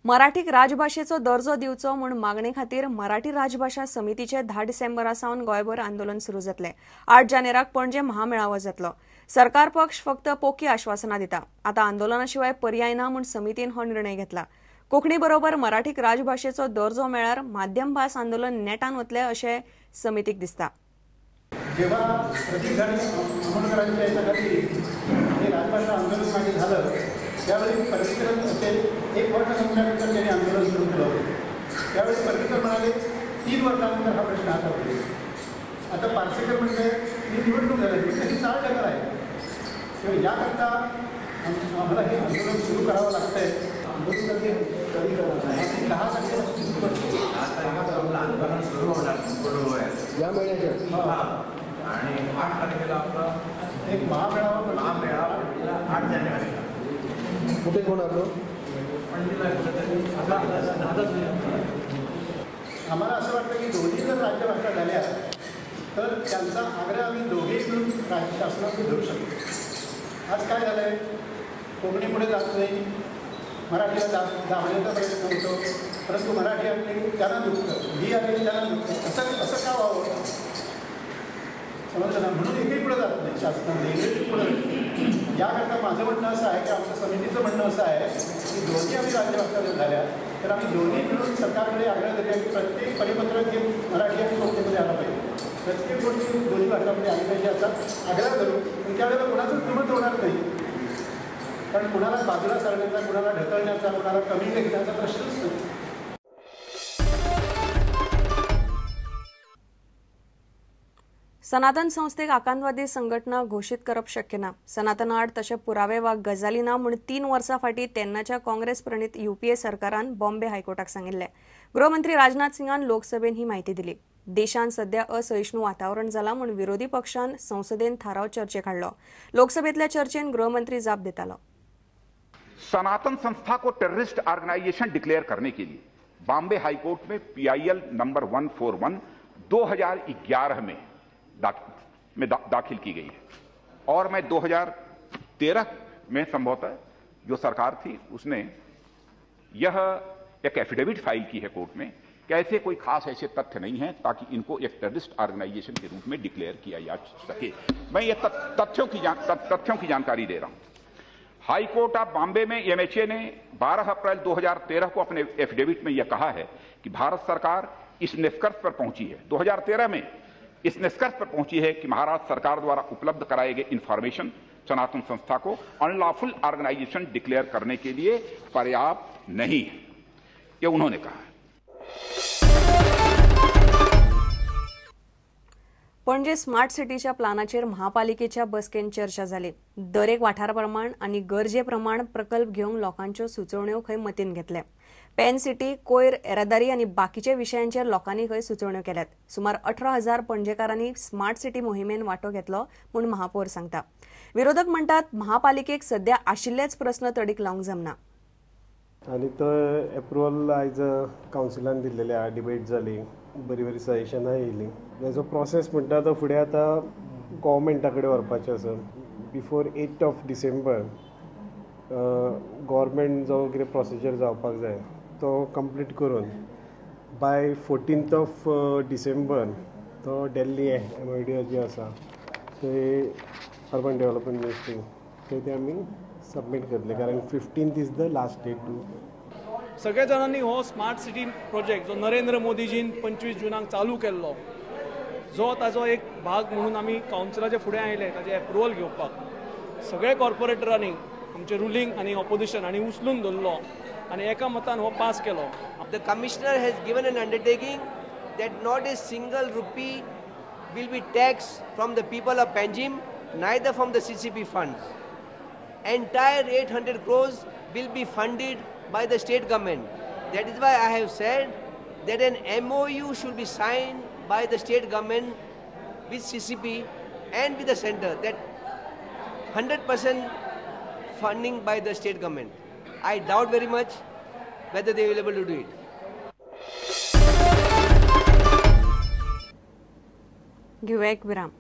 मराठीक राजभाशेचो दर्जो दिवचो म्हूण मागणे खातीर मराठी राजभाशा समितीचे 10 डिसेंबरा सावन गोंयभर आंदोलन सुरू जातलें. 8 जानेराक पणजे महामेळावो जातलो. सरकार पक्ष फक्त पोकी आश्वासनां दिता. आतां आंदोलना शिवाय पर्याय ना म्हूण समितीन हो निर्णय घेतला. कोंकणी बरोबर मराठीक राजभाशेचो दर्जो मेळ्ळ्यार माध्यम भास आंदोलन नेटान वतलें अशें समितीक दिसता. जेव्हा प्रतीक आमोणकरांच्या हे राजभाषा आंदोलन मागे झालं त्यावेळी पर्रीकर असेल 1 वर्ष संपल्यानंतर त्यांनी आंदोलन सुरू केलं होतं. त्यावेळी पर्रीकर म्हणाले 3 वर्षानंतर हा प्रश्न हातात येईल. आता पार्सेकर म्हणजे ही निवडणूक झाली ही चाल ढकल आहे. तेव्हा याकरता आम्हाला हे आंदोलन सुरू करावं लागतंय. आंदोलन कधी कधी करणार 10 तारखेपासून सुरू करतो. 10 तारखेपासून आंदोलन सुरू होणार या महिन्याच्या आणि 8 तारखेला आपला एक महामेळावा 8 जानेवारीला कुठे होणार तो आम्हाला असं वाटतं की दोन्ही जर राज्यभाषा झाल्या तर त्यांचा आग्रह आम्ही दोघेही मिळून राज्य शासनात धरू शकतो. आज काय झालं आहे, कोकणी पुढे जात नाही, मराठीला दाबण्याचा प्रयत्न होतो, परंतु मराठी आली त्यांना दुखतं, ही आली त्यांना दुखतं. असं असं का व्हावं समजलं ना, म्हणून एकही पुढे जात नाही शासनामध्ये, इंग्रजी पुढे. याकरता माझं म्हणणं असं आहे की आमच्या समितीचं म्हणणं असं आहे की दोन्ही आम्ही राज्यभाषा जर झाल्या तर आम्ही दोन्ही मिळून सरकारकडे आग्रह धरूया की प्रत्येक परिपत्रक हे मराठी आणि कोकणीमध्ये आलं पाहिजे, प्रत्येक गोष्टी दोन्ही भाषांमध्ये आली पाहिजे असा आग्रह धरू. पण त्यावेळेला कुणाचंच दुमत होणार नाही, कारण कुणाला बाजूला सरण्याचा, कुणाला ढकलण्याचा, कुणाला कमी लेखण्याचा प्रश्नच नाही. सनातन संस्थेक आकांतवादी संघटना घोशीत करप शक्य ना. सनातना आड तशे पुरावे वा गजाली ना म्हूण 3 वर्सां फाटीं तेन्नाच्या काँग्रेस प्रणीत यूपीए सरकारान बॉम्बे हायकोर्टाक सांगिल्लें. गृहमंत्री राजनाथ सिंगान लोकसभेन ही म्हायती दिली. देशांत सध्या असहिष्णू वातावरण जाला म्हूण विरोधी पक्षान संसदेन थाराव चर्चेक हाडलो. लोकसभेतल्या चर्चेन गृहमंत्री जाप दितालो. सनातन संस्था को टेररिस्ट ऑर्गेनाइजेशन डिक्लेयर करने के लिए बॉम्बे हाईकोर्ट में PIL number 141 2011 में दाखिल की गई है और मैं 2013 में संभवतः जो सरकार थी उसने यह एक एफिडेविट फाइल की है कोर्ट में कि ऐसे कोई खास ऐसे तथ्य नहीं है ताकि इनको एक टेररिस्ट ऑर्गेनाइजेशन के रूप में डिक्लेयर किया जा सके। मैं ये तथ्यों की जानकारी दे रहा हूं। हाईकोर्ट ऑफ बॉम्बे में एमएचए ने 12 अप्रैल 2013 को अपने एफिडेविट में यह कहा है कि भारत सरकार इस निष्कर्ष पर पहुंची है, 2013 में इस निष्कर्ष पर पहुंची है कि महाराष्ट्र सरकार द्वारा उपलब्ध कराए गए इंफॉर्मेशन सनातन संस्था को अनलॉफुल ऑर्गेनाइजेशन डिक्लेयर करने के लिए पर्याप्त नहीं है, यह उन्होंने कहा है। पणजे स्मार्ट सिटीच्या प्लानाचेर महापालिकेच्या बसकेन चर्चा जाली. दरेक वाठारा प्रमाण आनी गरजे प्रमाण प्रकल्प घेवंक लोकांच्यो सुचोवण्यो खंय मतीन घेतले. पेन सिटी, कोयर, येरादारी आनी बाकीच्या विशयांचेर लोकांनी खंय सुचोवण्यो केल्यात. सुमार 18,000 पणजेकारांनी स्मार्ट सिटी मोहिमेन वांटो घेतलो म्हूण महापौर सांगता. विरोधक म्हणटात महापालिकेक सध्या आशिल्लेच प्रस्न तडीक लावंक जमना. आनी तो एप्रुवल आयज कावन्सिलान दिल्लेले आहा, डिबेट जाली, बरी बरी सजेशनां येयलीं. तेजो प्रोसेस म्हणटा तो फुडें आतां गव्हर्मेंटा कडेन व्हरपाचें आसा. बिफोर 8 डिसेंबर गव्हर्मेंट जो कितें प्रोसिजर जावपाक जाय तो कंप्लीट करून बाय 14 डिसेंबर तो दिल्ली MIDA जी आसा थंय अर्बन डेव्हलपमेंट मिनिस्ट्री थंय ते आमी सबमीट करतले, कारण 15 is the last date to. सगळ्या जाणांनी हो स्मार्ट सिटी प्रोजेक्ट जो नरेंद्र मोदीजीन 25 जूनाक चालू केल्लो, जो ताजो एक भाग म्हणून आमी कावन्सिलाच्या फुडें आयले ताजें एप्रुवल घेवपाक. सगळ्या कॉर्पोरेटरांनी आमचे रुलींग आनी ऑपोजिशन हांणी उचलून धरलो आनी एका मतान हो पास केलो. The commissioner has given an undertaking that not a single rupee will be taxed from the people of Panjim, neither from the CCP funds. Entire 800 crores will be funded by the state government. That is why I have said that an MOU should be signed by the state government with CCP and with the center, that 100% funding by the state government. I doubt very much whether they will be able to do it. घेऊया एक विराम.